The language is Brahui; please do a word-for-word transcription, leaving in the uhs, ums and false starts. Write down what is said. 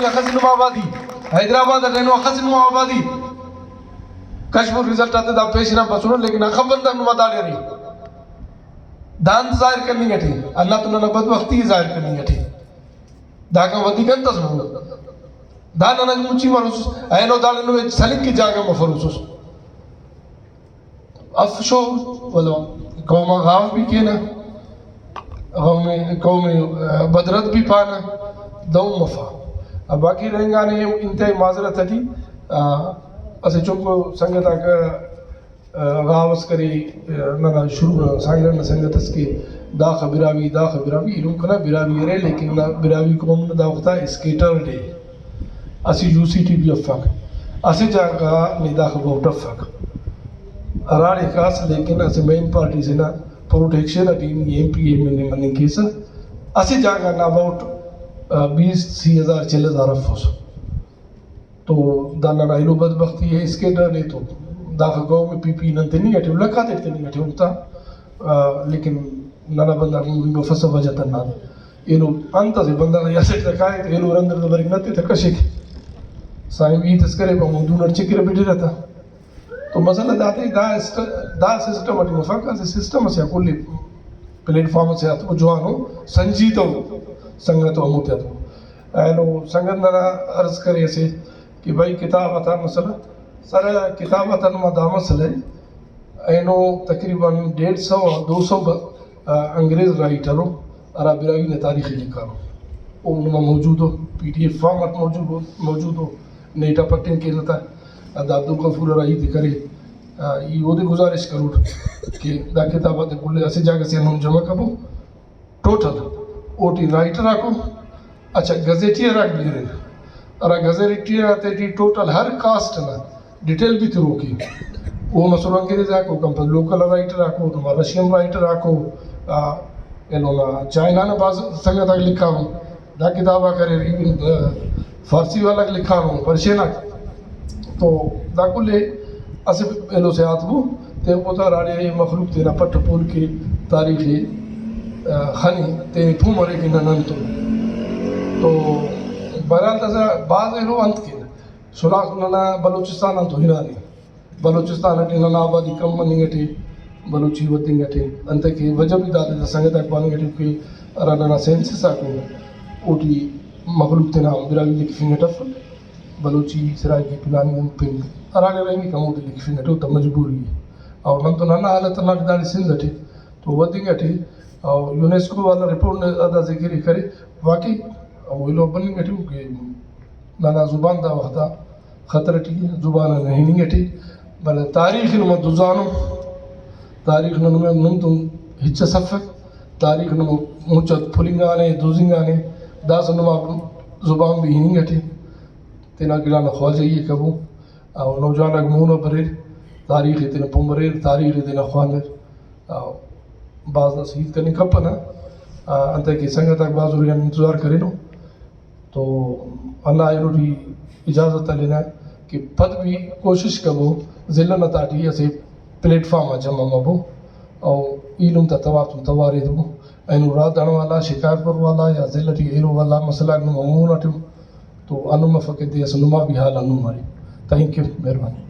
اخس نما آبادی، حیدرآباد اٹ اینو اخس نما آبادی۔ کشمور رزلٹ آتے دا پیش نام بسنو، لیکن اخہ بندغ نما داڑے ارے۔ دا انت ظاہر کننگ اٹی؟ اللہ تو ننا بدبختی ءِ ظاہر کننگ اٹی۔ داکان ودی کنتس مون؟ دا ننا مچی مروسس، اینو داڑے نمے سلنگ کہ جاگہ مفروسس۔ اف شعور، ولو قوم آ غاو بھی کینہ، قوم، قوم بدرد بھی پانہ، دہن مفا۔ آ، باقی رہینگانے انتہائی معذرت اٹی، آ، اسہ چنکو سنگت آک، آ، غاو اس کرے، آ، ننا شروع نا سانگڑ نا سنگت اس کہ داخہ براہوئی، داخہ براہوئی، ایلم کنا براہوئی ارے، لیکن نا براہوئی قوم نا دا وختا اسکیٹرڈ ءِ۔ اسہ یو سی ٹی بھی افک، اسہ جاگہ غا نے داخہ ووٹ افک، ہراڑے کاس، لیکن اسہ مین پارٹی سے نا پروٹیکشن اٹی نی ایم پی ایم این اے مننگ کیسہ، اسہ جاگہ نا ووٹ، آ، بیس، سی ہزار، چل ہزار افس۔ تو دا ننا ایلو بدبختی ءِ، اسکیٹرڈ ءِ، تو داخہ قوم پی پی نن تننگ اٹی، لکھ آتیٹ تننگ اٹی انت آ، آ، لیکن ننا بندغ مونی بفسہ وجہ تنان۔ ایلو انت اسہ بندغ نا اسٹ تہ کائک، ایلو رند ئٹ بریک نہ تے تہ کشک۔ سائیں ہیت اس کرے، پہ مون دون اٹ چکرہ بٹرہ تہ۔ تو مسئلہ داتے، دا اسٹ-، دا سسٹم اٹی مفک، اسہ سسٹم اسے آ کل پلیٹ فارم اسے آ تو جوانو سنجیدہ ءُ سنگت ءُ ہموتے آ تو۔ اینو سنگت ننا عرض کرے اسے کہ بھائی کتاب آتا مسئلہ، سر کتاب آتا نما دا مسئلہ ءِ، اینو تقریباً ڈیڑھ سو آ دو سو ب-، آ، انگریز رائٹر ءُ ہرا براہوئی نا تاریخ ءِ لکھانو۔ او نما موجود ءُ، پی ڈی ایف فارم اٹ موجود ءُ، موجود ءُ، نیٹ آ پٹنگ کینہ تا۔ دا عبدالغفور ہرا ہیت ءِ کرے، آ، ای اودے گزارش کروٹ کہ دا کتاب آتے کل اسہ جاگہ سے ہندن جمع کبو۔ ٹوٹل اوٹی رائٹر آکو، اچھا، گزیٹیئر آک بھی اریر۔ ہرا گزیٹیئر آتیٹی ٹوٹل ہر کاسٹ نا ڈیٹیل بھی تروک ءِ۔ او مسر انگریز آکو، کمپل لوکل رائٹر آکو، نما رشین رائٹر آکو، آ، ایلو نا چائنا نا بھاز سنگت آک لکھانو۔ دا کتاب آک اریر، ایون، آ، فارسی والاک لکھانو، پرشین آک۔ تو دا کل ءِ اسہ ایلو سے آتبو، تیوہ پوتا ہراڑے مخلوق تینا پٹ پول کے تاریخ ءِ، آ، خنے، تینے پہہ مرے کہ نن انتون۔ تو بہرحال داسہ بھاز ایلو انت کین، شناخت ننا بلوچستان آن تو ہنانے۔ بلوچستان اٹی ننا آبادی کم مننگ اٹی، بلوچی ودنگ اٹی، انتئے کہ وجہ بھی دادے، دا سنگت آک پاننگ اٹی کہ ہرا ننا سینسس آک ءِ، اوٹی مخلوق تینا براہوئی لکھفنگ اٹ افک، بلوچی، سرائیکی، پلانی، ہم پن ہراڑے رہینگک، ہمودے لکھفنگ اٹی، او تا مجبوری ءِ۔ اور نن تو ننا حالت نا داڑے سندھ اٹی تو ودنگ اٹی، اور یونیسکو والا رپورٹ نا ادا ذکر ءِ کرے، واقعی او ایلو بننگ اٹی کہ ننا زبان دا وخت آ خطر ٹی ءِ، زبان نا ہننگ ٹی، ولے تاریخ نما دزانو، تاریخ نا نمے نم تون ہچ اس افک، تاریخ نما مچ آ پھلنگانے، دزنگانے، داسہ نما زبان بھی ہننگ ٹی تینا گڑا نا خواجہی ءِ کبو۔ او نوجوان آک مون آ بریر، تاریخ ءِ تینا پن بریر، تاریخ ءِ تینا خوانر۔ او بھاز داسہ ہیت کننگ کپنہ، آ، انتئے کہ سنگت آک بھاز ارے آن انتظار کرینو۔ تو ہندا ایلو ٹی اجازت ہلینہ کہ پد بھی کوشش کبو ضلع نا تہٹی اسہ پلیٹ فارم آ جمع مبو، او ایلم تا توار تون توار ایتبو، اینو راہدانا والا، شکارپور والا یا ضلع ٹی ایلو والا مسئلہ آک نما مون اٹی ءُ، تو ہندن مفک کہ دے اسہ نما بھی حال ہندن مرے۔ تھینک یو، مہربانی۔